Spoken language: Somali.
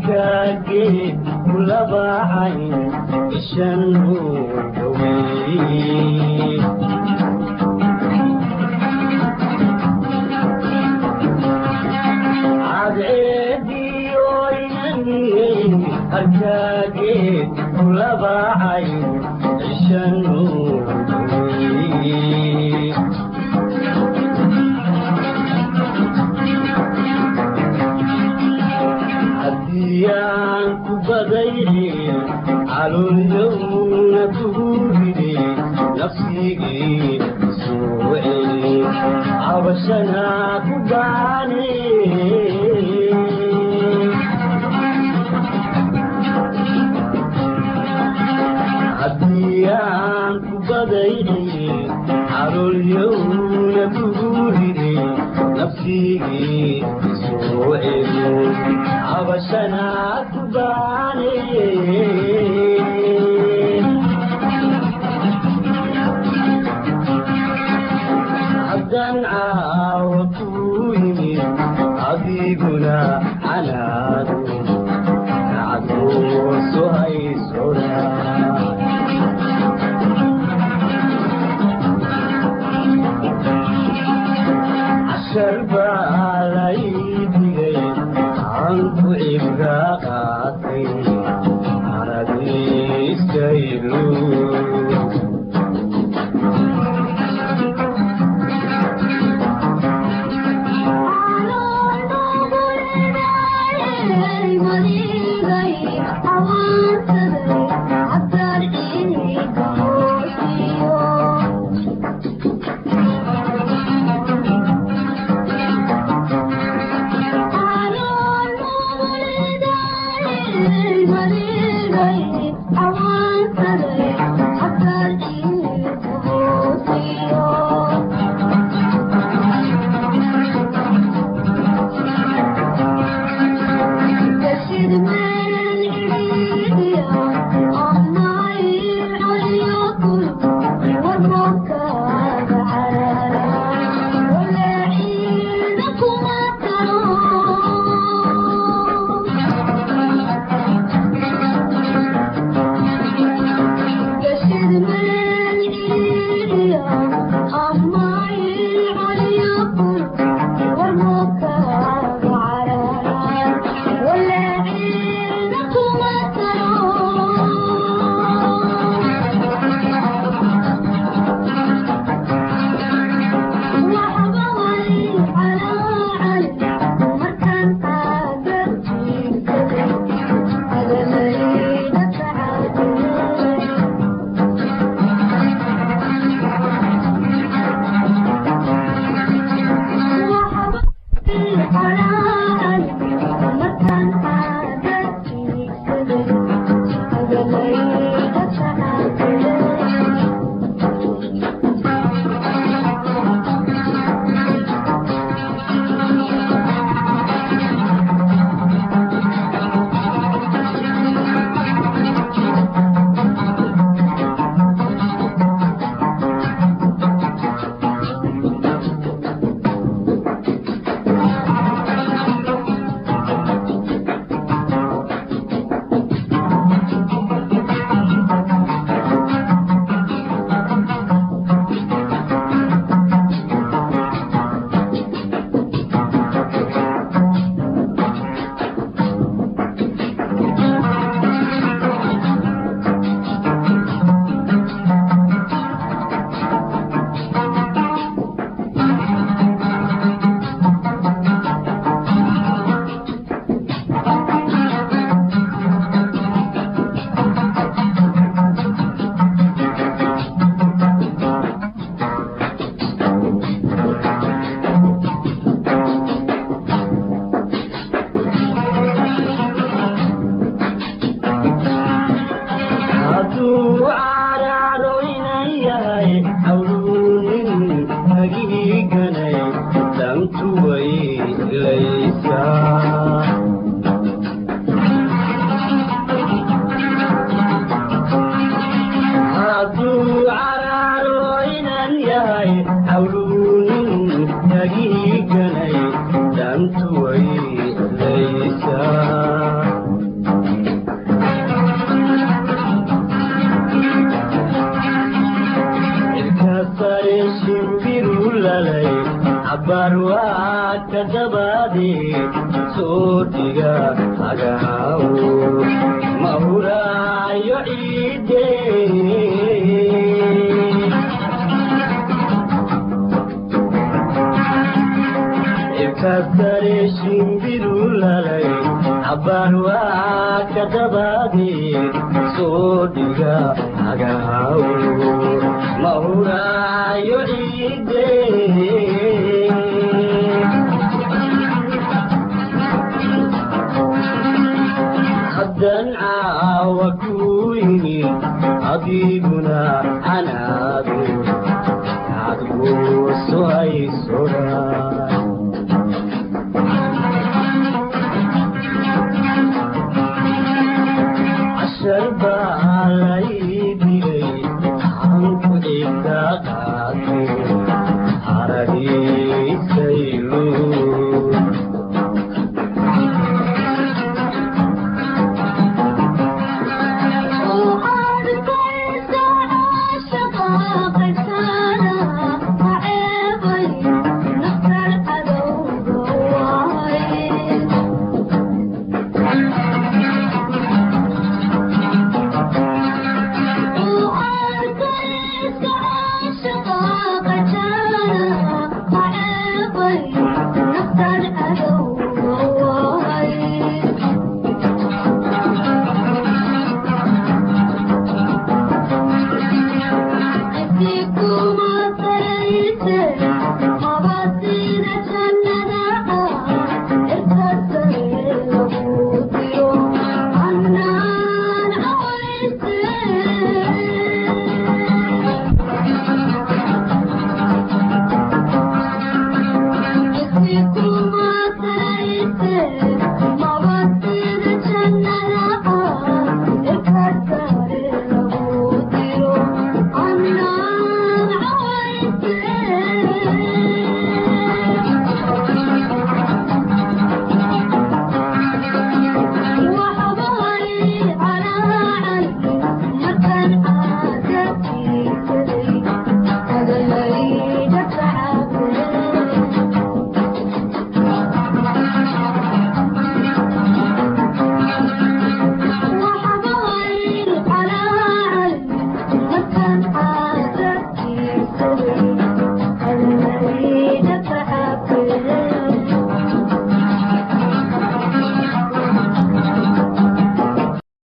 Harkaagee kulabacay ishan dhawey. Harkaagee kulabacay ishan dhawey. Haddii aan ku badaynin calolyowna kugu riday, nafsigii soo celi, cabashana ku baane. Haddii aan ku badaynin calolyowna kugu riday, nafsigii soo celi, cabashana ku baane. Haddaan caawa kuu yimid adiguna canaado kacadooso haysora. Cashar baa lay dhigay aan ku cibra qaatay anadiistaylu. Hadduu caraaro inan yahay hawluunin hagiiganay, dantu way ilaysaa. Hadduu caraaro inan yahay hawluunin hagiiganay, dantu way ilaysaa. Cabbaar waa ka dabaade soo dhiga hagahaw, ma huraayo ciide. Cirkasare shimbiru lalay, cabbaar waa ka dabaade soo dhiga hagahaw, ma huraayo ciide. Haddan caawa ku yimid adiguna